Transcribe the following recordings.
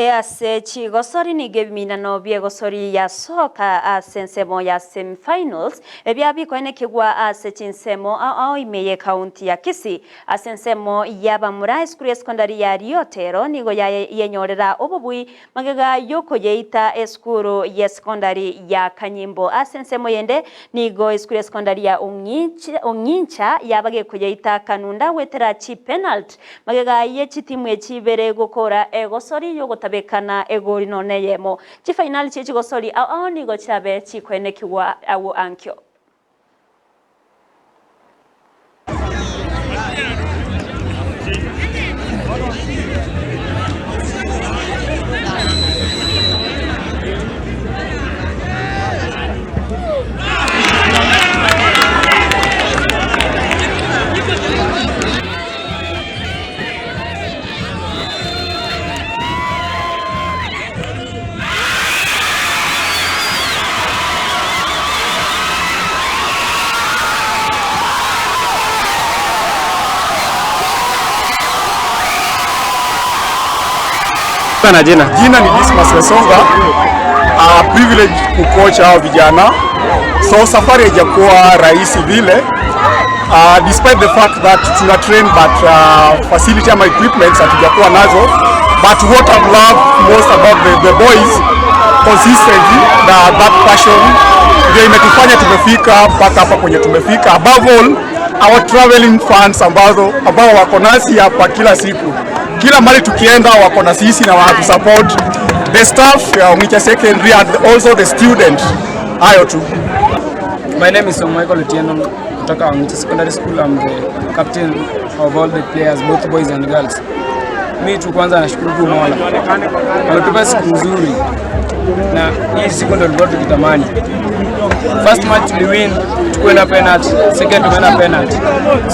Ase chigosori nigo ebiminano biegosori ya soka ase ensemo ya semifinals ebiabikoenekigwa ase chinsemo ao ime ye county ya Kisii. Ase ensemo ya bamura, esukuru ya secondary ya Riotero nigo yenyorera obobui magega yokoyeita esukuru ya secondary ya Kanyimbo. Ase ensemo yende nigo esukuru ya secondary ya Ong'incha yabagekoyeita Kanunda wetera chi penalty magega ye chitimu echibere gokora egosori yogotabekana egori none yemo. Chifinali chie chigosori ao nigo chiabe chikwenekigwa awo ankio. Na jina. Jina ni Dismas Wesonga. Privilege kucoach hao vijana. So safari haijakuwa rahisi vile. Despite the fact that tuna train, but facility ama equipment hatujakuwa nazo, but what I've loved most about the boys, consistently na that passion ndio imetufanya tumefika mpaka hapa kwenye tumefika. Above all, our traveling fans ambao wako nasi hapa kila siku, kila mahali tukienda wako na sisi na wanatu support, the staff ya Ong'icha Secondary and also the student. Hayo tu. My name is Michael Otieno kutoka Ong'icha Secondary School. I'm the captain of all the players, both boys and girls. Mi tu kwanza nashukuru tu Mola ametupa siku nzuri, na hii siku ndio tulikuwa tukitamani. First match tuliwin, tukwenda penalty, second tumeenda penalty.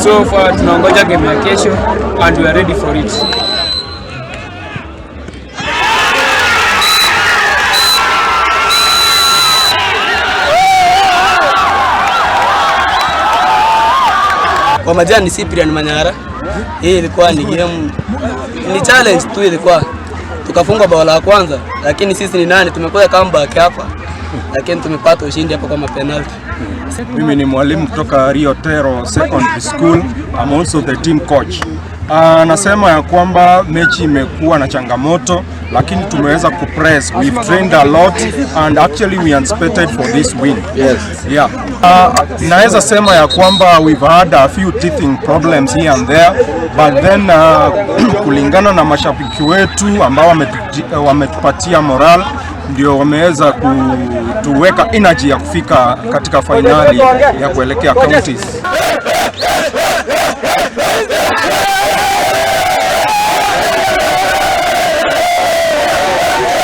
So far tunaongoja game ya kesho and we are ready for it. Kwa majina ni Cyprian Manyara. Hii ilikuwa ni game, ni challenge tu ilikuwa. Tukafungwa bao la kwanza, lakini sisi ni nani, tumekuja comeback hapa. Lakini tumepata ushindi hapa kwa penalty. Mimi ni mwalimu kutoka Rio Tero Secondary School. I'm also the team coach. Nasema ya kwamba mechi imekuwa na changamoto, lakini tumeweza kupress. We've trained a lot and actually we anticipated for this win. Yes. Yeah. Naweza sema ya kwamba we've had a few teething problems here and there, but then kulingana na mashabiki wetu ambao wametupatia moral, ndio wameweza kutuweka energy ya kufika katika finali ya kuelekea counties.